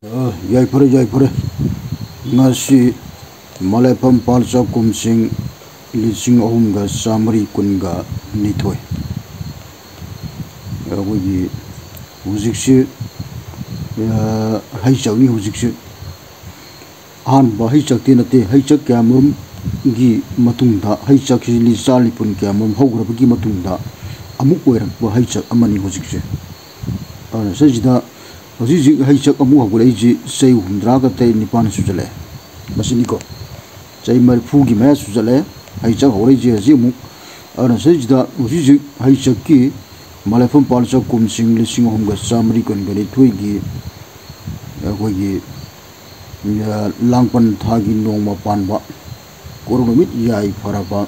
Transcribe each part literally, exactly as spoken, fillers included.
ꯑ, ꯌꯥꯏꯐꯔꯦ, ꯌꯥꯏꯐꯔꯦ꯫ ꯉꯁꯤ ꯃꯂꯦꯐꯝ ꯄꯥꯜꯆꯥ ꯀꯨꯝꯁꯤꯡ ꯂꯤꯁꯤꯡ ꯑꯍꯨꯝꯒ ꯆꯥꯃꯔꯤ ꯀꯨꯟꯒ ꯅꯤꯊꯣꯏ꯫ ꯑꯩꯈꯣꯏꯒꯤ ꯍꯧꯖꯤꯛꯁꯤ, ꯑ, ꯍꯩꯆꯥꯛꯅꯤ ꯍꯧꯖꯤꯛꯁꯤ꯫ ꯑꯍꯥꯟꯕ ꯍꯩꯆꯥꯛꯇꯤ ꯅꯠꯇꯦ, ꯍꯩꯆꯥꯛ ꯀꯌꯥꯃꯔꯨꯝꯒꯤ ꯃꯇꯨꯡꯗ, ꯍꯩꯆꯥꯛꯁꯤ ꯂꯤꯆꯥ ꯂꯤꯄꯨꯟ ꯀꯌꯥꯃꯔꯨꯝ ꯍꯧꯈ꯭ꯔꯕꯒꯤ ꯃꯇꯨꯡꯗ ꯑꯃꯨꯛ ꯑꯣꯏꯔꯛꯄ ꯍꯩꯆꯥꯛ ꯑꯃꯅꯤ ꯍꯧꯖꯤꯛꯁꯦ꯫ ꯑꯗꯨꯅ ꯁꯤꯁꯤꯗ ꯍꯧꯖꯤꯛ ꯍꯧꯖꯤꯛ ꯍꯩꯆꯥꯛ ꯑꯃꯨꯛ ꯍꯧꯒꯠꯂꯛꯏꯁꯤ ꯆꯍꯤ ꯍꯨꯝꯗ꯭ꯔꯥꯒ ꯇꯔꯦꯠ ꯅꯤꯄꯥꯟ ꯁꯨꯖꯜꯂꯛꯑꯦ꯫ ꯃꯁꯤꯅꯤꯀꯣ, ꯆꯍꯤ ꯃꯔꯤꯐꯨꯒꯤ ꯃꯌꯥ ꯁꯨꯖꯜꯂꯛꯑꯦ ꯍꯩꯆꯥꯛ ꯍꯧꯔꯛꯏꯁꯦ ꯍꯧꯖꯤꯛ ꯑꯃꯨꯛ꯫ ꯑꯗꯨꯅ ꯁꯤꯁꯤꯗ ꯍꯧꯖꯤꯛ ꯍꯧꯖꯤꯛ ꯍꯩꯆꯥꯛꯀꯤ ꯃꯂꯦꯐꯝ ꯄꯥꯜꯆꯥ ꯀꯨꯝꯁꯤꯡ ꯂꯤꯁꯤꯡ ꯑꯍꯨꯝꯒ ꯆꯥꯃꯔꯤ ꯀꯨꯟꯒ ꯅꯤꯊꯣꯏꯒꯤ ꯑꯩꯈꯣꯏꯒꯤ, ꯑ, ꯂꯥꯡꯕꯟ ꯊꯥꯒꯤ ꯅꯣꯡꯃ ꯄꯥꯟꯕ, ꯀꯣꯔꯧ ꯅꯨꯃꯤꯠ ꯌꯥꯏꯐꯔꯕ,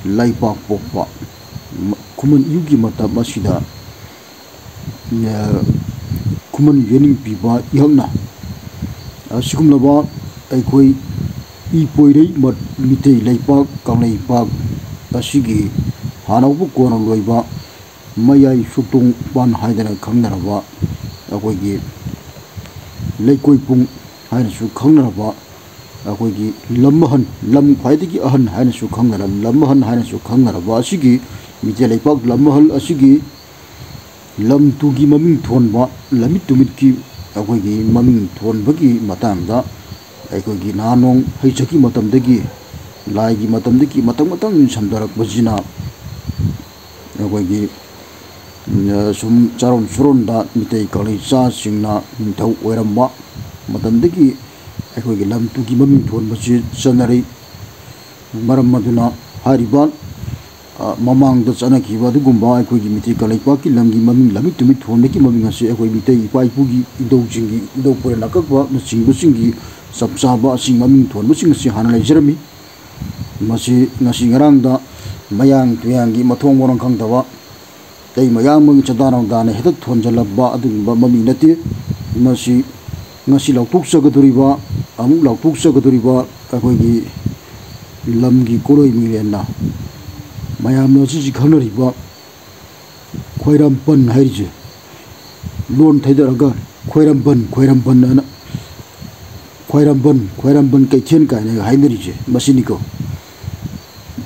ꯂꯩꯄꯥꯛꯄꯣꯛꯄ ꯃ-, ꯈꯨꯃꯟ ꯏꯌꯨꯒꯤ ꯃꯇꯝ ꯑꯁꯤꯗ, ꯑ, ꯈꯨꯃꯟ ꯌꯦꯅꯤꯡ ꯄꯤꯕ ꯏꯍꯛꯅ ꯑꯁꯤꯒꯨꯝꯂꯕ ꯑꯩꯈꯣꯏ ꯏꯄꯣꯏꯔꯩ ꯃ-, ꯃꯤꯇꯩ ꯂꯩꯄꯥꯛ ꯀꯪꯂꯩꯄꯥꯛ ꯑꯁꯤꯒꯤ ꯍꯥꯟꯅ ꯍꯧꯕ ꯀꯣꯟꯅ ꯂꯣꯏꯕ ꯃꯌꯥꯏ ꯁꯨꯛꯇꯣꯡ ꯄꯥꯟ ꯍꯥꯏꯗꯅ ꯈꯪꯅꯔꯕ ꯑꯩꯈꯣꯏꯒꯤ ꯂꯩꯀꯣꯏ ꯄꯨꯡ ꯍꯥꯏꯅꯁꯨ ꯈꯪꯅꯔꯕ ꯑꯩꯈꯣꯏꯒꯤ ꯂꯝ ꯑꯍꯟ, ꯂꯝ ꯈ꯭ꯋꯥꯏꯗꯒꯤ ꯑꯍꯟ ꯍꯥꯏꯅꯁꯨ ꯈꯪꯅꯔꯕ, ꯂꯝ ꯑꯍꯟ ꯍꯥꯏꯅꯁꯨ ꯈꯪꯅꯔꯕ ꯑꯁꯤꯒꯤ ꯃꯤꯇꯩ ꯂꯩꯄꯥꯛ ꯂꯝ ꯑꯍꯜ ꯑꯁꯤꯒꯤ ꯂꯝ ꯇꯨꯒꯤ ꯃꯃꯤꯡ ꯊꯣꯟꯕ, ꯂꯝꯃꯤꯠ ꯇꯨꯃꯤꯠꯀꯤ ꯑꯩꯈꯣꯏꯒꯤ ꯃꯃꯤꯡ ꯊꯣꯟꯕꯒꯤ ꯃꯇꯥꯡꯗ ꯑꯩꯈꯣꯏꯒꯤ ꯅꯍꯥꯟꯋꯥꯏ ꯍꯩꯆꯛꯀꯤ ꯃꯇꯝꯗꯒꯤ, ꯂꯥꯏꯒꯤ ꯃꯇꯝꯗꯒꯤ ꯃꯇꯝ ꯃꯇꯝ ꯁꯝꯊꯔꯛꯄꯁꯤꯅ ꯑꯩꯈꯣꯏꯒꯤ, ꯎꯝ, ꯁꯨꯝ ꯆꯥꯔꯣꯟ ꯁꯨꯔꯣꯟꯗ ꯃꯤꯇꯩ ꯀꯪꯂꯩꯆꯥꯁꯤꯡꯅ ꯅꯤꯡꯊꯧ ꯑꯣꯏꯔꯝꯕ ꯃꯇꯝꯗꯒꯤ ꯑꯩꯈꯣꯏꯒꯤ ꯂꯝ ꯇꯨꯒꯤ ꯃꯃꯤꯡ ꯊꯣꯟꯕꯁꯤ ꯆꯠꯅꯔꯤ꯫ ꯃꯔꯝ ꯑꯗꯨꯅ ꯍꯥꯏꯔꯤꯕ, ꯑ, ꯃꯃꯥꯡꯗ ꯆꯠꯅꯈꯤꯕ ꯑꯗꯨꯒꯨꯝꯕ ꯑꯩꯈꯣꯏꯒꯤ ꯃꯤꯇꯩ ꯀꯪꯂꯩꯄꯥꯛꯀꯤ ꯂꯝꯒꯤ ꯃꯃꯤꯡ, ꯂꯝꯃꯤꯠ ꯇꯨꯃꯤꯠ ꯊꯣꯟꯕꯒꯤ ꯃꯃꯤꯡ ꯑꯁꯤ ꯑꯩꯈꯣꯏ ꯃꯤꯇꯩ ꯏꯄꯥ ꯏꯄꯨꯒꯤ ꯏꯙꯧꯁꯤꯡꯒꯤ, ꯏꯙꯧ ꯄꯨꯔꯦꯜ ꯑꯀꯛꯄꯅꯆꯤꯡꯕꯁꯤꯡꯒꯤ ꯆꯞ ꯆꯥꯕ ꯑꯁꯤ ꯃꯃꯤꯡ ꯊꯣꯟꯕꯁꯤꯡ ꯑꯁꯤ ꯍꯥꯟꯅ ꯂꯩꯖꯔꯝꯃꯤ꯫ ꯃꯁꯤ ꯉꯁꯤ ꯉꯔꯥꯡꯗ ꯃꯌꯥꯡ ꯇꯨꯌꯥꯡꯒꯤ ꯃꯊꯣꯡ ꯃꯔꯝ ꯈꯪꯗꯕ ꯑꯇꯩ ꯃꯌꯥꯝ ꯑꯃꯒꯤ ꯆꯥꯗꯥ ꯅꯥꯎꯗꯥꯅ ꯍꯦꯛꯇ ꯊꯣꯟꯖꯜꯂꯝꯕ ꯑꯗꯨꯒꯨꯝꯕ ꯃꯃꯤꯡ ꯅꯠꯇꯦ꯫ ꯃꯁꯤ ꯉꯁꯤ ꯂꯥꯎꯊꯣꯛꯆꯒꯗꯧꯔꯤꯕ, ꯑꯃꯨꯛ ꯂꯥꯎꯊꯣꯛꯆꯒꯗꯧꯔꯤꯕ ꯑꯩꯈꯣꯏꯒꯤ ꯂꯝꯒꯤ ꯀꯣꯔꯣꯏ ꯃꯤꯔꯦꯟꯅ ꯃꯌꯥꯝꯅ ꯉꯁꯤꯁꯤ ꯈꯪꯅꯔꯤꯕ ꯈ꯭ꯋꯥꯏꯔꯝꯄꯟ ꯍꯥꯏꯔꯤꯁꯦ ꯂꯣꯟ ꯊꯩꯗꯔꯒ ꯈ꯭ꯋꯥꯏꯔꯝꯕꯟ, ꯈ꯭ꯋꯥꯏꯔꯝꯕꯟ ꯑꯅ, ꯈ꯭ꯋꯥꯏꯔꯝꯕꯟ, ꯈ꯭ꯋꯥꯏꯔꯝꯕꯟ ꯀꯩꯊꯦꯜ ꯀꯥꯏꯅ ꯍꯥꯏꯅꯔꯤꯁꯦ ꯃꯁꯤꯅꯤꯀꯣ꯫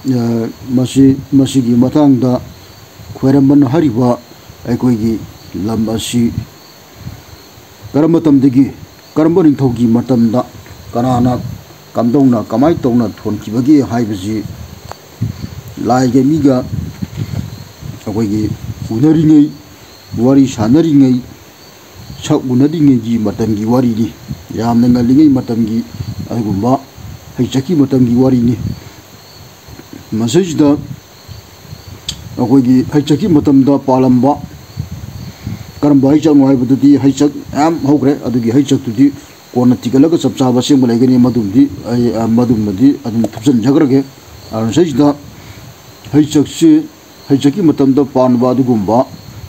ꯑ, ꯃꯁꯤ, ꯃꯁꯤꯒꯤ ꯃꯇꯥꯡꯗ ꯈ꯭ꯋꯥꯏꯔꯝꯕꯟ ꯍꯥꯏꯔꯤꯕ ꯑꯩꯈꯣꯏꯒꯤ ꯂꯝ ꯑꯁꯤ ꯀꯔꯝꯕ ꯃꯇꯝꯗꯒꯤ, ꯀꯔꯝꯕ ꯅꯤꯡꯊꯧꯒꯤ ꯃꯇꯝꯗ, ꯀꯅꯥꯅ, ꯀꯝꯗꯧꯅ, ꯀꯃꯥꯏꯅ ꯇꯧꯅ ꯊꯣꯟꯈꯤꯕꯒꯦ ꯍꯥꯏꯕꯁꯤ ꯂꯥꯏꯒ ꯃꯤꯒ ꯑꯩꯈꯣꯏꯒꯤ ꯎꯅꯔꯤꯉꯩ, ꯋꯥꯔꯤ ꯁꯥꯟꯅꯔꯤꯉꯩ, ꯁꯛ ꯎꯅꯔꯤꯉꯩꯒꯤ ꯃꯇꯝꯒꯤ ꯋꯥꯔꯤꯅꯤ꯫ ꯌꯥꯝꯅ ꯉꯜꯂꯤꯉꯩ ꯃꯇꯝꯒꯤ ꯑꯗꯨꯒꯨꯝꯕ ꯍꯩꯆꯛꯀꯤ ꯃꯇꯝꯒꯤ ꯋꯥꯔꯤꯅꯤ꯫ ꯃꯁꯤꯁꯤꯗ ꯑꯩꯈꯣꯏꯒꯤ ꯍꯩꯆꯛꯀꯤ ꯃꯇꯝꯗ ꯄꯥꯜꯂꯝꯕ ꯀꯔꯝꯕ ꯍꯩꯆꯛꯅꯣ ꯍꯥꯏꯕꯗꯨꯗꯤ ꯍꯩꯆꯛ ꯃꯌꯥꯝ ꯍꯧꯈ꯭ꯔꯦ꯫ ꯑꯗꯨꯒꯤ ꯍꯩꯆꯛꯇꯨꯗꯤ ꯀꯣꯟꯅ ꯊꯤꯒꯠꯂꯒ ꯆꯞ ꯆꯥꯕ ꯑꯁꯦꯡꯕ ꯂꯩꯒꯅꯤ꯫ ꯃꯗꯨꯝꯗꯤ ꯑꯩ, ꯑ, ꯃꯗꯨꯃꯗꯤ ꯑꯗꯨꯝ ꯊꯨꯞꯆꯟꯖꯈ꯭ꯔꯒꯦ꯫ ꯑꯗꯨꯅ ꯁꯤꯗꯩꯁꯤꯗ ꯍꯩꯆꯛꯁꯤ, ꯍꯩꯆꯛꯀꯤ ꯃꯇꯝꯗ ꯄꯥꯟꯕ ꯑꯗꯨꯒꯨꯝꯕ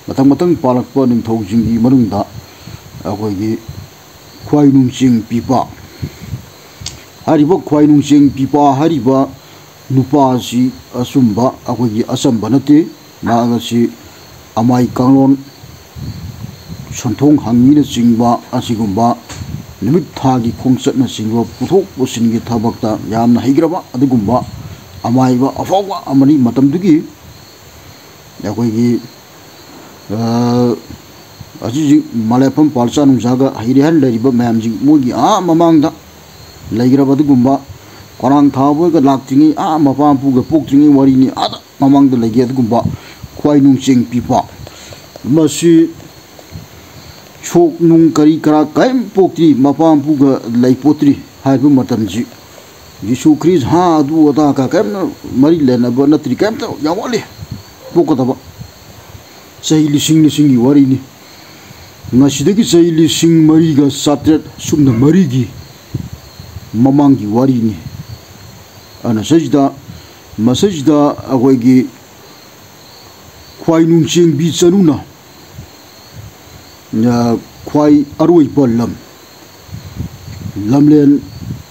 ꯃꯊꯪ ꯃꯊꯪ ꯄꯥꯜꯂꯛꯄ ꯅꯤꯡꯊꯧꯁꯤꯡꯒꯤ ꯃꯅꯨꯡꯗ ꯑꯩꯈꯣꯏꯒꯤ ꯈ꯭ꯋꯥꯏ ꯅꯨꯡꯆꯦꯡ ꯄꯤꯄꯥ ꯍꯥꯏꯔꯤꯕ, ꯈ꯭ꯋꯥꯏ ꯅꯨꯡꯆꯦꯡ ꯄꯤꯄꯥ ꯍꯥꯏꯔꯤꯕ ꯅꯨꯄꯥ ꯑꯁꯤ ꯑꯆꯨꯝꯕ, ꯑꯩꯈꯣꯏꯒꯤ ꯑꯆꯝꯕ ꯅꯠꯇꯦ꯫ ꯃꯍꯥꯛ ꯑꯁꯤ ꯑꯃꯥꯏ ꯀꯥꯡꯂꯣꯟ, ꯁꯟꯊꯣꯡ ꯍꯪꯉꯤꯅꯆꯤꯡꯕ ꯑꯁꯤꯒꯨꯝꯕ ꯅꯨꯃꯤꯠ ꯊꯥꯒꯤ ꯈꯣꯡꯆꯠꯅꯆꯤꯡꯕ ꯄꯨꯊꯣꯛ ꯄꯨꯁꯤꯟꯒꯤ ꯊꯕꯛꯇ ꯌꯥꯝꯅ ꯍꯩꯈ꯭ꯔꯕ ꯑꯗꯨꯒꯨꯝꯕ ꯑꯃꯥꯏꯕ ꯑꯐꯥꯎꯕ ꯑꯃꯅꯤ꯫ ꯃꯇꯝꯗꯨꯒꯤ ꯑꯩꯈꯣꯏꯒꯤ, ꯑ, ꯍꯧꯖꯤꯛ ꯍꯧꯖꯤꯛ ꯃꯂꯦꯐꯝ ꯄꯥꯜꯆꯥ ꯅꯨꯡꯆꯥꯒ ꯍꯩꯔꯦ ꯍꯥꯏꯅ ꯂꯩꯔꯤꯕ ꯃꯌꯥꯝꯁꯤ ꯃꯣꯏꯒꯤ ꯑꯥ ꯃꯃꯥꯡꯗ ꯂꯩꯈ꯭ꯔꯕ ꯑꯗꯨꯒꯨꯝꯕ ꯀꯣꯔꯥꯡ ꯊꯥꯕꯒ ꯂꯥꯛꯇ꯭ꯔꯤꯉꯩ, ꯑꯥ ꯃꯄꯥ ꯃꯄꯨꯒ ꯄꯣꯛꯇ꯭ꯔꯤꯉꯩ ꯋꯥꯔꯤꯅꯤ꯫ ꯑꯥꯗ ꯃꯃꯥꯡꯗ ꯂꯩꯒꯦ ꯑꯗꯨꯒꯨꯝꯕ ꯈ꯭ꯋꯥꯏ ꯅꯨꯡꯆꯦꯡ ꯄꯤꯕ꯫ ꯃꯁꯤ ꯁꯣꯛ ꯅꯨꯡ ꯀꯔꯤ ꯀꯔꯥ ꯀꯔꯤꯝ ꯄꯣꯛꯇ꯭ꯔꯤ, ꯃꯄꯥ ꯃꯄꯨꯒ ꯂꯩꯄꯣꯠꯇ꯭ꯔꯤ ꯍꯥꯏꯕ ꯃꯇꯝꯁꯤ꯫ ꯖꯤꯁꯨ ꯈ꯭ꯔꯤꯁ ꯍꯥ ꯑꯗꯨ ꯑꯗꯥ ꯀ ꯀꯔꯤꯝꯅ ꯃꯔꯤ ꯂꯩꯅꯕ ꯅꯠꯇ꯭ꯔꯤ, ꯀꯔꯤꯝꯇ ꯌꯥꯝ ꯋꯥꯠꯂꯤ ꯄꯣꯛꯀꯗꯕ꯫ ꯆꯍꯤ ꯂꯤꯁꯤꯡ ꯂꯤꯁꯤꯡꯒꯤ ꯋꯥꯔꯤꯅꯤ꯫ ꯉꯁꯤꯗꯒꯤ ꯆꯍꯤ ꯂꯤꯁꯤꯡ ꯃꯔꯤꯒ ꯆꯥꯇ꯭ꯔꯦꯠ ꯁꯨꯞꯅ ꯃꯔꯤꯒꯤ ꯃꯃꯥꯡꯒꯤ ꯋꯥꯔꯤꯅꯤ꯫ ꯑꯗꯨꯅ ꯁꯤꯗꯩꯁꯤꯗ, ꯃꯁꯤꯗꯩꯁꯤꯗ ꯑꯩꯈꯣꯏꯒꯤ ꯈ꯭ꯋꯥꯏ ꯅꯨꯡꯆꯦꯡꯕꯤ ꯆꯅꯨꯅ, ꯑ, ꯈ꯭ꯋꯥꯏ ꯑꯔꯣꯏꯕ ꯂꯝ, ꯂꯝꯂꯦꯟ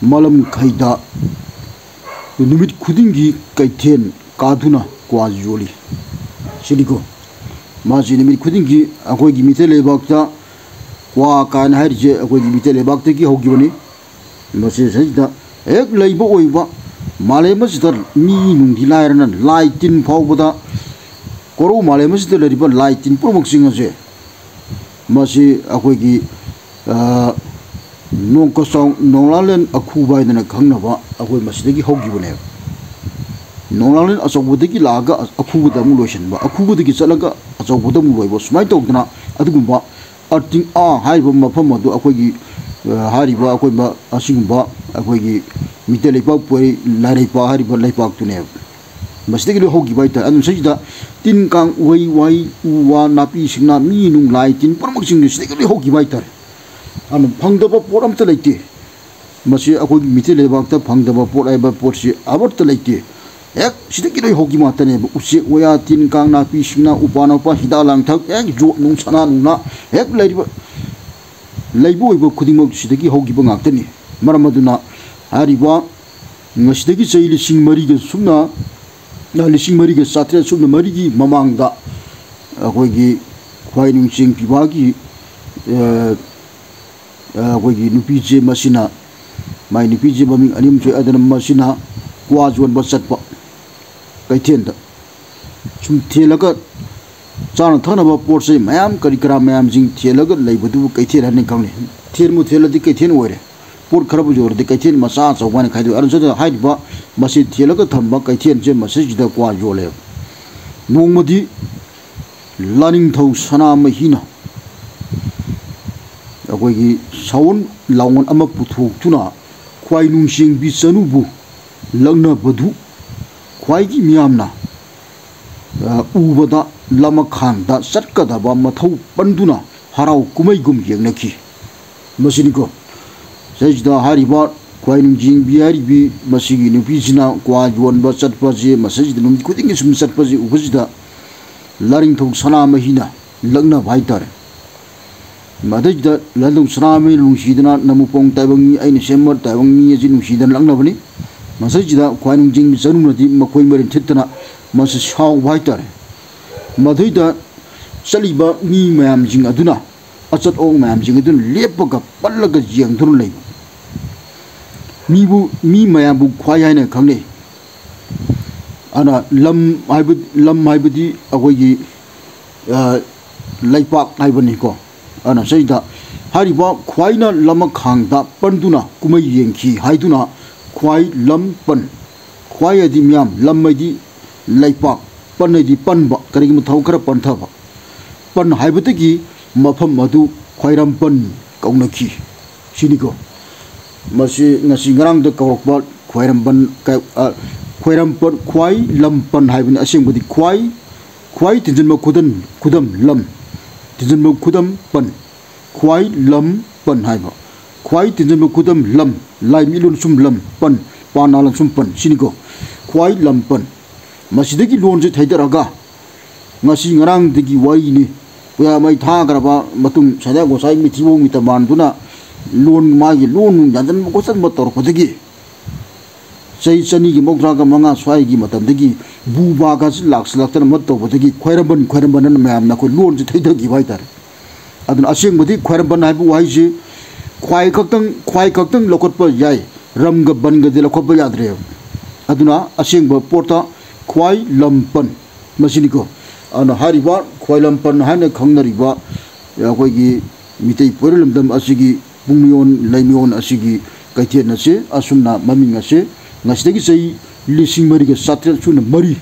ꯃꯥꯂꯪꯈꯩꯗ ꯅꯨꯃꯤꯠ ꯈꯨꯗꯤꯡꯒꯤ ꯀꯩꯊꯦꯜ ꯀꯥꯗꯨꯅ ꯀ꯭ꯋꯥ ꯌꯣꯜꯂꯤ꯫ ꯁꯤꯅꯤꯀꯣ, ꯃꯥꯁꯤ ꯅꯨꯃꯤꯠ ꯈꯨꯗꯤꯡꯒꯤ ꯑꯩꯈꯣꯏꯒꯤ ꯃꯤꯇꯩ ꯂꯩꯕꯥꯛꯇ ꯋꯥ ꯀꯥꯏꯅ ꯍꯥꯏꯔꯤꯁꯦ ꯑꯩꯈꯣꯏꯒꯤ ꯃꯤꯇꯩ ꯂꯩꯕꯥꯛꯇꯒꯤ ꯍꯧꯈꯤꯕꯅꯤ꯫ ꯃꯁꯤꯁꯤꯗ ꯍꯦꯛ ꯂꯩꯕ ꯑꯣꯏꯕ ꯃꯥꯂꯦꯝ ꯑꯁꯤꯗ ꯃꯤ ꯅꯨꯡꯗꯤ ꯂꯥꯏꯔꯅ ꯂꯥꯏ ꯇꯤꯟ ꯐꯥꯎꯕꯗ ꯀꯣꯔꯧ ꯃꯥꯂꯦꯝ ꯑꯁꯤꯗ ꯂꯩꯔꯤꯕ ꯂꯥꯏ ꯇꯤꯟ ꯄꯨꯝꯅꯃꯛꯁꯤꯡ ꯑꯁꯦ ꯃꯁꯤ ꯑꯩꯈꯣꯏꯒꯤ, ꯑ, ꯅꯣꯡꯀꯆꯥꯎ ꯅꯣꯡꯂꯥꯂꯦꯟ ꯑꯈꯨꯕ ꯍꯥꯏꯗꯅ ꯈꯪꯅꯕ ꯑꯩꯈꯣꯏ ꯃꯁꯤꯗꯒꯤ ꯍꯧꯈꯤꯕꯅꯦꯕ꯫ ꯅꯣꯡꯂꯥꯂꯦꯟ ꯑꯆꯧꯕꯗꯒꯤ ꯂꯥꯛꯑꯒ ꯑꯈꯨꯕꯗ ꯑꯃꯨꯛ ꯂꯣꯏꯁꯤꯟꯕ, ꯑꯈꯨꯕꯗꯒꯤ ꯆꯠꯂꯒ ꯑꯆꯧꯕꯗ ꯑꯃꯨꯛ ꯂꯣꯏꯕ, ꯁꯨꯃꯥꯏꯅ ꯇꯧꯗꯅ ꯑꯗꯨꯒꯨꯝꯕ ꯑꯔꯇꯤꯡ ꯑꯥ ꯍꯥꯏꯔꯤꯕ ꯃꯐꯝ ꯑꯗꯨ ꯑꯩꯈꯣꯏꯒꯤ, ꯑ, ꯍꯥꯏꯔꯤꯕ ꯑꯩꯈꯣꯏ ꯃ-, ꯑꯁꯤꯒꯨꯝꯕ ꯑꯩꯈꯣꯏꯒꯤ ꯃꯤꯇꯩ ꯂꯩꯄꯥꯛ ꯄꯣꯏꯔꯩ ꯂꯥꯏꯔꯩꯄꯥꯛ ꯍꯥꯏꯔꯤꯕ ꯂꯩꯄꯥꯛꯇꯨꯅꯦꯕ꯫ ꯃꯁꯤꯗꯒꯤ ꯂꯣꯏ ꯍꯧꯈꯤꯕ ꯍꯥꯏꯇꯥꯔꯦ꯫ ꯑꯗꯨꯅ ꯁꯤꯗ ꯇꯤꯟ ꯀꯥꯡ, ꯎꯍꯩ ꯋꯥꯍꯩ, ꯎ ꯋꯥ, ꯅꯥꯄꯤ ꯁꯤꯡꯅꯥ, ꯃꯤ ꯅꯨꯡ, ꯂꯥꯏ ꯇꯤꯟ ꯄꯨꯝꯅꯃꯛꯁꯤꯡꯁꯦ ꯁꯤꯗꯒꯤ ꯂꯣꯏ ꯍꯧꯈꯤꯕ ꯍꯥꯏꯇꯥꯔꯦ꯫ ꯑꯗꯨꯅ ꯐꯪꯗꯕ ꯄꯣꯠ ꯑꯝꯇ ꯂꯩꯇꯦ꯫ ꯃꯁꯤ ꯑꯩꯈꯣꯏꯒꯤ ꯃꯤꯇꯩ ꯂꯩꯕꯥꯛꯇ ꯐꯪꯗꯕ ꯄꯣꯠ ꯍꯥꯏꯕ ꯄꯣꯠꯁꯤ ꯑꯃꯠꯇ ꯂꯩꯇꯦ꯫ ꯍꯦꯛ ꯁꯤꯗꯒꯤ ꯂꯣꯏ ꯍꯧꯈꯤꯕ ꯉꯥꯛꯇꯅꯦꯕ꯫ ꯎꯆꯦꯛ ꯋꯥꯌꯥ, ꯇꯤꯟ ꯀꯥꯡ, ꯅꯥꯄꯤ ꯁꯤꯡꯅꯥ, ꯎꯄꯥ ꯅꯥꯄꯥ, ꯍꯤꯗꯥꯛ ꯂꯥꯡꯊꯛ, ꯍꯦꯛ ꯌꯣꯠ ꯅꯨꯡ, ꯁꯅꯥ ꯅꯨꯡꯅꯥ, ꯍꯦꯛ ꯂꯩꯔꯤꯕ, ꯂꯩꯕ ꯑꯣꯏꯕ ꯈꯨꯗꯤꯡꯃꯛ ꯁꯤꯗꯒꯤ ꯍꯧꯈꯤꯕ ꯉꯥꯛꯇꯅꯤ꯫ ꯃꯔꯝ ꯑꯗꯨꯅ ꯍꯥꯏꯔꯤꯕ ꯉꯁꯤꯗꯒꯤ ꯆꯍꯤ ꯂꯤꯁꯤꯡ ꯃꯔꯤꯒ ꯁꯨꯞꯅ, ꯂꯤꯁꯤꯡ ꯃꯔꯤꯒ ꯆꯥꯇ꯭ꯔꯦꯠ ꯁꯨꯞꯅ ꯃꯔꯤꯒꯤ ꯃꯃꯥꯡꯗ ꯑꯩꯈꯣꯏꯒꯤ ꯈ꯭ꯋꯥꯏ ꯅꯨꯡꯆꯦꯡ ꯄꯤꯕꯥꯒꯤ, ꯑ, ꯑ, ꯑꯩꯈꯣꯏꯒꯤ ꯅꯨꯄꯤꯁꯦ ꯃꯁꯤꯅ, ꯃꯥꯏ ꯅꯨꯄꯤꯁꯦ ꯃꯃꯤꯡ ꯑꯅꯤ ꯑꯍꯨꯝ ꯊꯣꯛꯑꯦ꯫ ꯑꯗꯨꯅ ꯃꯁꯤꯅ ꯀ꯭ꯋꯥ ꯌꯣꯟꯕ ꯆꯠꯄ ꯀꯩꯊꯦꯜꯗ ꯁꯨꯝ ꯊꯦꯜꯂꯒ ꯆꯥꯅ ꯊꯛꯅꯕ ꯄꯣꯠ ꯆꯩ ꯃꯌꯥꯝ, ꯀꯔꯤ ꯀꯔꯥ ꯃꯌꯥꯝꯁꯤꯡ ꯊꯦꯜꯂꯒ ꯂꯩꯕꯗꯨꯕꯨ ꯀꯩꯊꯦꯜ ꯍꯥꯏꯅ ꯈꯪꯅꯩ꯫ ꯊꯦꯜꯕꯨ ꯊꯦꯜꯂꯗꯤ ꯀꯩꯊꯦꯜ ꯑꯣꯏꯔꯦ꯫ ꯄꯣꯠ ꯈꯔꯕꯨ ꯌꯣꯜꯂꯗꯤ ꯀꯩꯊꯦꯜ ꯃꯆꯥ ꯑꯆꯧꯕ ꯍꯥꯏꯅ ꯈꯥꯏꯗꯣꯛꯑꯦ꯫ ꯑꯗꯨꯅ ꯍꯥꯏꯔꯤꯕ ꯃꯁꯤ ꯊꯦꯜꯂꯒ ꯊꯝꯕ ꯀꯩꯊꯦꯜꯁꯦ ꯃꯁꯤꯁꯤꯗ ꯀ꯭ꯋꯥ ꯌꯣꯜꯂꯦꯕ꯫ ꯅꯣꯡꯃꯗꯤ ꯂꯥꯅꯤꯡꯊꯧ ꯁꯅꯥꯃꯍꯤꯅ ꯑꯩꯈꯣꯏꯒꯤ ꯁꯥꯎꯑꯣꯟ ꯂꯥꯎꯑꯣꯟ ꯑꯃ ꯄꯨꯊꯣꯛꯇꯨꯅ ꯈ꯭ꯋꯥꯏ ꯅꯨꯡꯆꯦꯡꯕꯤ ꯆꯅꯨꯕꯨ ꯂꯛꯅꯕꯗꯨ ꯈ꯭ꯋꯥꯏꯒꯤ ꯃꯤꯌꯥꯝꯅ, ꯑ, ꯎꯕꯗ ꯂꯃꯈꯥꯡꯗ ꯆꯠꯀꯗꯕ ꯃꯊꯧ ꯄꯟꯗꯨꯅ ꯍꯔꯥꯎ ꯀꯨꯝꯍꯩꯒꯨꯝ ꯌꯦꯡꯅꯈꯤ꯫ ꯃꯁꯤꯅꯤꯀꯣ꯫ ꯁꯤꯗꯩꯁꯤꯗ ꯍꯥꯏꯔꯤꯕ ꯈ꯭ꯋꯥꯏ ꯅꯨꯡꯆꯦꯡꯕꯤ ꯍꯥꯏꯔꯤꯕꯤ ꯃꯁꯤꯒꯤ ꯅꯨꯄꯤꯁꯤꯅ ꯀ꯭ꯋꯥ ꯌꯣꯟꯕ ꯆꯠꯄꯁꯦ, ꯃꯁꯤꯗ ꯅꯨꯃꯤꯠ ꯈꯨꯗꯤꯡꯒꯤ ꯁꯨꯝ ꯆꯠꯄꯁꯦ ꯎꯕꯁꯤꯗ ꯂꯥꯔꯤꯡꯊꯧ ꯁꯅꯥꯃꯍꯤꯅ ꯂꯛꯅꯕ ꯍꯥꯏꯇꯥꯔꯦ꯫ ꯃꯗꯩꯁꯤꯗ ꯂꯥꯔꯤꯡꯊꯧ ꯁꯅꯥꯃꯍꯤ ꯅꯨꯡꯁꯤꯗꯅ ꯅꯃꯨꯄꯣꯡ ꯇꯥꯏꯕꯪ ꯃꯤ, ꯑꯩꯅ ꯁꯦꯝꯕ ꯇꯥꯏꯕꯪ ꯃꯤ ꯑꯁꯤ ꯅꯨꯡꯁꯤꯗꯅ ꯂꯛꯅꯕꯅꯤ꯫ ꯃꯁꯤꯗꯩꯁꯤꯗ ꯈ꯭ꯋꯥꯏ ꯅꯨꯡꯆꯦꯡꯕꯤ ꯆꯅꯨꯅꯗꯤ ꯃꯈꯣꯏ ꯃꯔꯤꯟ ꯊꯤꯠꯇꯅ ꯃꯁꯤ ꯁꯥꯎꯕ ꯍꯥꯏꯇꯥꯔꯦ꯫ ꯃꯗꯩꯗ ꯆꯠꯂꯤꯕ ꯃꯤ ꯃꯌꯥꯝꯁꯤꯡ ꯑꯗꯨꯅ ꯑꯆꯠ ꯑꯋꯣꯡ ꯃꯌꯥꯝꯁꯤꯡ ꯑꯗꯨꯅ ꯂꯦꯞꯄꯒ ꯄꯜꯂꯒ ꯌꯦꯡꯗꯨꯅ ꯂꯩꯕ꯫ ꯃꯤꯕꯨ, ꯃꯤ ꯃꯌꯥꯝꯕꯨ ꯈ꯭ꯋꯥꯏ ꯍꯥꯏꯅ ꯈꯪꯅꯩ꯫ ꯑꯗꯨꯅ ꯂꯝ ꯍꯥꯏꯕ, ꯂꯝ ꯍꯥꯏꯕꯗꯤ ꯑꯩꯈꯣꯏꯒꯤ, ꯑ, ꯂꯩꯄꯥꯛ ꯍꯥꯏꯕꯅꯤꯀꯣ꯫ ꯑꯗꯨꯅ ꯁꯤꯗ ꯍꯥꯏꯔꯤꯕ ꯈ꯭ꯋꯥꯏꯅ ꯂꯃꯈꯥꯡꯗ ꯄꯟꯗꯨꯅ ꯀꯨꯝꯍꯩ ꯌꯦꯡꯈꯤ ꯍꯥꯏꯗꯨꯅ ꯈ꯭ꯋꯥꯏ ꯂꯝ ꯄꯟ꯫ ꯈ꯭ꯋꯥꯏ ꯍꯥꯏꯗꯤ ꯃꯤꯌꯥꯝ, ꯂꯝ ꯍꯥꯏꯗꯤ ꯂꯩꯄꯥꯛ, ꯄꯟ ꯍꯥꯏꯗꯤ ꯄꯟꯕ, ꯀꯔꯤꯒꯨꯝꯕ ꯊꯕꯛ ꯈꯔ ꯄꯟꯊꯕ꯫ ꯄꯟ ꯍꯥꯏꯕꯗꯒꯤ ꯃꯐꯝ ꯑꯗꯨ ꯈ꯭ꯋꯥꯏꯔꯝꯄꯟ ꯀꯧꯅꯈꯤ ꯁꯤꯅꯤꯀꯣ꯫ ꯃꯁꯤ ꯉꯁꯤ ꯉꯔꯥꯡꯗ ꯀꯧꯔꯛꯄ ꯈ꯭ꯋꯥꯏꯔꯝꯕꯟ, ꯀ-, ꯑ, ꯈ꯭ꯋꯥꯏꯔꯝꯄꯟ, ꯈ꯭ꯋꯥꯏ ꯂꯝꯄꯟ ꯍꯥꯏꯕꯅꯤ꯫ ꯑꯁꯦꯡꯕꯗꯤ ꯈ꯭ꯋꯥꯏ, ꯈ꯭ꯋꯥꯏ ꯇꯤꯟꯖꯟꯕ ꯈꯨꯗꯝ, ꯈꯨꯗꯝ ꯂꯝ, ꯇꯤꯟꯖꯟꯕ ꯈꯨꯗꯝ ꯄꯟ, ꯈ꯭ꯋꯥꯏ ꯂꯝ ꯄꯟ ꯍꯥꯏꯕ꯫ ꯈ꯭ꯋꯥꯏ ꯇꯤꯟꯖꯟꯕ ꯈꯨꯗꯝ ꯂꯝ, ꯂꯥꯏ ꯃꯤꯠꯂꯣꯟ ꯁꯨꯝ ꯂꯝ ꯄꯟ, ꯄꯥ ꯅꯥ ꯂꯣꯟ ꯁꯨꯝ ꯄꯟ ꯁꯤꯅꯤꯀꯣ꯫ ꯈ꯭ꯋꯥꯏ ꯂꯝ ꯄꯟ꯫ ꯃꯁꯤꯗꯒꯤ ꯂꯣꯟꯁꯦ ꯊꯩꯗꯔꯒ ꯉꯁꯤ ꯉꯔꯥꯡꯗꯒꯤ ꯋꯥꯔꯤꯅꯤ꯫ ꯄꯨꯌꯥ ꯃꯩ ꯊꯥꯈ꯭ꯔꯕ ꯃꯇꯨꯡ, ꯁꯗꯥ ꯒꯣꯁꯥꯏ ꯃꯤꯊꯤꯕꯣꯡ ꯃꯤꯇꯃꯥꯟꯗꯨꯅ ꯂꯣꯟ, ꯃꯥꯒꯤ ꯂꯣꯟ ꯌꯥꯟꯁꯤꯟꯕ ꯈꯣꯠꯆꯟꯕ ꯇꯧꯔꯛꯄꯗꯒꯤ, ꯆꯍꯤ ꯆꯅꯤꯒꯤ ꯃꯧꯗ꯭ꯔꯥꯒ ꯃꯉꯥ ꯁ꯭ꯋꯥꯏꯒꯤ ꯃꯇꯝꯗꯒꯤ ꯕꯨꯕꯥꯒꯁꯤ ꯂꯥꯛꯁꯤꯜꯂꯛꯇꯅ ꯑꯃ ꯇꯧꯕꯗꯒꯤ ꯈ꯭ꯋꯥꯏꯔꯝꯕꯟ, ꯈ꯭ꯋꯥꯏꯔꯝꯕꯟ ꯑꯅ ꯃꯌꯥꯝꯅ ꯑꯩꯈꯣꯏ ꯂꯣꯟꯁꯦ ꯊꯩꯊꯈꯤꯕ ꯍꯥꯏꯇꯥꯔꯦ꯫ ꯑꯗꯨꯅ ꯑꯁꯦꯡꯕꯗꯤ ꯈ꯭ꯋꯥꯏꯔꯝꯕꯟ ꯍꯥꯏꯕ ꯋꯥꯍꯩꯁꯤ ꯈ꯭ꯋꯥꯏ ꯈꯛꯇꯪ, ꯈ꯭ꯋꯥꯏ ꯈꯛꯇꯪ ꯂꯧꯈꯠꯄ ꯌꯥꯏ, ꯔꯝꯒ ꯕꯟꯒꯗꯤ ꯂꯧꯈꯠꯄ ꯌꯥꯗ꯭ꯔꯦꯕ꯫ ꯑꯗꯨꯅ ꯑꯁꯦꯡꯕ ꯄꯣꯠꯇ ꯈ꯭ꯋꯥꯏ ꯂꯝꯄꯟ ꯃꯁꯤꯅꯤꯀꯣ꯫ ꯑꯗꯨꯅ ꯍꯥꯏꯔꯤꯕ ꯈ꯭ꯋꯥꯏꯂꯝꯄꯟ ꯍꯥꯏꯅ ꯈꯪꯅꯔꯤꯕ ꯑꯩꯈꯣꯏꯒꯤ ꯃꯤꯇꯩ ꯄꯣꯏꯔꯣꯜ ꯂꯝꯗꯝ ꯑꯁꯤꯒꯤ ꯄꯨꯡꯃꯤꯌꯣꯟ ꯂꯩꯃꯤꯌꯣꯟ ꯑꯁꯤꯒꯤ ꯀꯩꯊꯦꯜ ꯑꯁꯤ ꯑꯁꯨꯝꯅ ꯃꯃꯤꯡ ꯑꯁꯤ ꯉꯁꯤꯗꯒꯤ ꯆꯍꯤ ꯂꯤꯁꯤꯡ ꯃꯔꯤꯒ ꯆꯥꯇ꯭ꯔꯦꯠ ꯁꯨꯞꯅ ꯃꯔꯤ,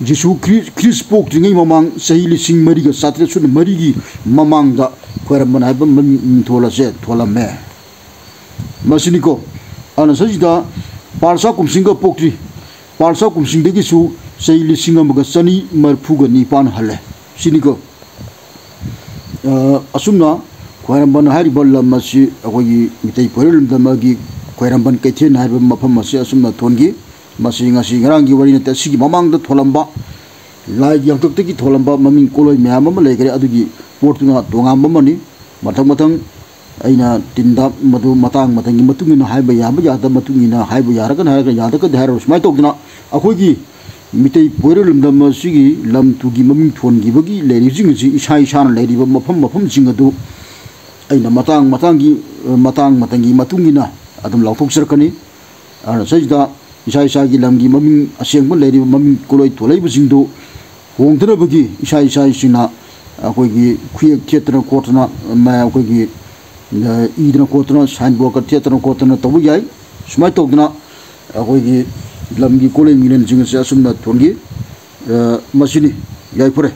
ꯖꯤꯁꯨ ꯈ꯭ꯔꯤ-, ꯈ꯭ꯔꯤꯁ ꯄꯣꯛꯇ꯭ꯔꯤꯉꯩ ꯃꯃꯥꯡ ꯆꯍꯤ ꯂꯤꯁꯤꯡ ꯃꯔꯤꯒ ꯆꯥꯇ꯭ꯔꯦꯠ ꯁꯨꯞꯅ ꯃꯔꯤꯒꯤ ꯃꯃꯥꯡꯗ ꯈ꯭ꯋꯥꯏꯔꯝꯕꯟ ꯍꯥꯏꯕ ꯃꯃꯤꯡ ꯃꯤꯡꯊꯣꯜ ꯑꯁꯦ ꯊꯣꯜꯂꯝꯃꯦ꯫ ꯃꯁꯤꯅꯤꯀꯣ꯫ ꯑꯗꯨꯅ ꯁꯤꯗꯩꯁꯤꯗ ꯄꯥꯜꯁꯥ ꯀꯨꯝꯁꯤꯡꯒ ꯄꯣꯛꯇ꯭ꯔꯤ꯫ ꯄꯥꯜꯁꯥ ꯀꯨꯝꯁꯤꯡꯗꯒꯤꯁꯨ ꯆꯍꯤ ꯂꯤꯁꯤꯡ ꯑꯃꯒ ꯆꯅꯤ ꯃꯔꯤꯐꯨꯒ ꯅꯤꯄꯥꯟ ꯍꯜꯂꯦ꯫ ꯁꯤꯅꯤꯀꯣ꯫ ꯑ, ꯑꯁꯨꯝꯅ ꯈ꯭ꯋꯥꯏꯔꯝꯕꯟ ꯍꯥꯏꯔꯤꯕ ꯂꯝ ꯑꯁꯤ ꯑꯩꯈꯣꯏꯒꯤ ꯃꯤꯇꯩ ꯄꯣꯏꯔꯣꯜ ꯂꯝꯗꯝ ꯑꯃꯒꯤ ꯈ꯭ꯋꯥꯏꯔꯝꯕꯟ ꯀꯩꯊꯦꯜ ꯍꯥꯏꯕ ꯃꯐꯝ ꯑꯁꯤ ꯑꯁꯨꯝꯅ ꯊꯣꯟꯈꯤ꯫ ꯃꯁꯤ ꯉꯁꯤ ꯉꯔꯥꯡꯒꯤ ꯋꯥꯔꯤ ꯅꯠꯇꯦ, ꯑꯁꯤꯒꯤ ꯃꯃꯥꯡꯗ ꯊꯣꯜꯂꯝꯕ, ꯂꯥꯏꯒꯤ ꯍꯥꯛꯇꯛꯇꯒꯤ ꯊꯣꯜꯂꯝꯕ ꯃꯃꯤꯡ ꯀꯣꯂꯣꯏ ꯃꯌꯥꯝ ꯑꯃ ꯂꯩꯈ꯭ꯔꯦ꯫ ꯑꯗꯨꯒꯤ ꯄꯣꯠꯇꯨꯅ ꯇꯣꯉꯥꯟꯕ ꯑꯃꯅꯤ꯫ ꯃꯊꯪ ꯃꯊꯪ ꯑꯩꯅ ꯇꯤꯟꯗ ꯃꯗꯨ ꯃꯇꯥꯡ ꯃꯇꯝꯒꯤ ꯃꯇꯨꯡ ꯏꯟꯅ ꯍꯥꯏꯕ ꯌꯥꯕ ꯌꯥꯗꯕ ꯃꯇꯨꯡ ꯏꯟꯅ ꯍꯥꯏꯕ ꯌꯥꯔꯒꯅ ꯍꯥꯏꯔꯒ, ꯌꯥꯗ꯭ꯔꯒꯗꯤ ꯍꯥꯏꯔꯔꯣꯏ꯫ ꯁꯨꯃꯥꯏꯅ ꯇꯧꯗꯅ ꯑꯩꯈꯣꯏꯒꯤ ꯃꯤꯇꯩ ꯄꯣꯏꯔꯣꯜ ꯂꯝꯗꯝ ꯑꯁꯤꯒꯤ ꯂꯝ ꯇꯨꯒꯤ ꯃꯃꯤꯡ ꯊꯣꯟꯈꯤꯕꯒꯤ ꯂꯩꯔꯤꯕꯁꯤꯡ ꯑꯁꯤ ꯏꯁꯥ ꯏꯁꯥꯅ ꯂꯩꯔꯤꯕ ꯃꯐꯝ ꯃꯐꯝꯁꯤꯡ ꯑꯗꯨ ꯑꯩꯅ ꯃꯇꯥꯡ ꯃꯇꯥꯡꯒꯤ, ꯃꯇꯥꯡ ꯃꯇꯝꯒꯤ ꯃꯇꯨꯡ ꯏꯟꯅ ꯑꯗꯨꯝ ꯂꯥꯎꯊꯣꯛꯆꯔꯛꯀꯅꯤ꯫ ꯑꯗꯨꯅ ꯁꯤꯗꯩꯁꯤꯗ ꯏꯁꯥ ꯏꯁꯥꯒꯤ ꯂꯝꯒꯤ ꯃꯃꯤꯡ ꯑꯁꯦꯡꯕ ꯂꯩꯔꯤꯕ ꯃꯃꯤꯡ ꯀꯣꯂꯣꯏ ꯊꯣꯜꯂꯛꯏꯕꯁꯤꯡꯗꯨ ꯍꯣꯡꯗꯅꯕꯒꯤ ꯏꯁꯥ ꯏꯁꯥꯁꯤꯡꯅ ꯑꯩꯈꯣꯏꯒꯤ ꯈꯨꯌꯦꯛ ꯊꯦꯠꯇꯅ ꯈꯣꯠꯇꯅ, ꯃ-, ꯑꯩꯈꯣꯏꯒꯤ, ꯑ, ꯏꯗꯅ ꯈꯣꯠꯇꯅ, ꯁꯥꯏꯟ ꯕꯣꯔꯗꯀ ꯊꯦꯠꯇꯅ ꯈꯣꯠꯇꯅ ꯇꯧꯕ ꯌꯥꯏ꯫ ꯁꯨꯃꯥꯏꯅ ꯇꯧꯗꯅ ꯑꯩꯈꯣꯏꯒꯤ ꯂꯝꯒꯤ ꯀꯣꯂꯣꯏ ꯃꯤꯔꯦꯟꯁꯤꯡ ꯑꯁꯤ ꯑꯁꯨꯝꯅ ꯊꯣꯟꯈꯤ꯫ ꯑ, ꯃꯁꯤꯅꯤ꯫ ꯌꯥꯏꯐꯔꯦ꯫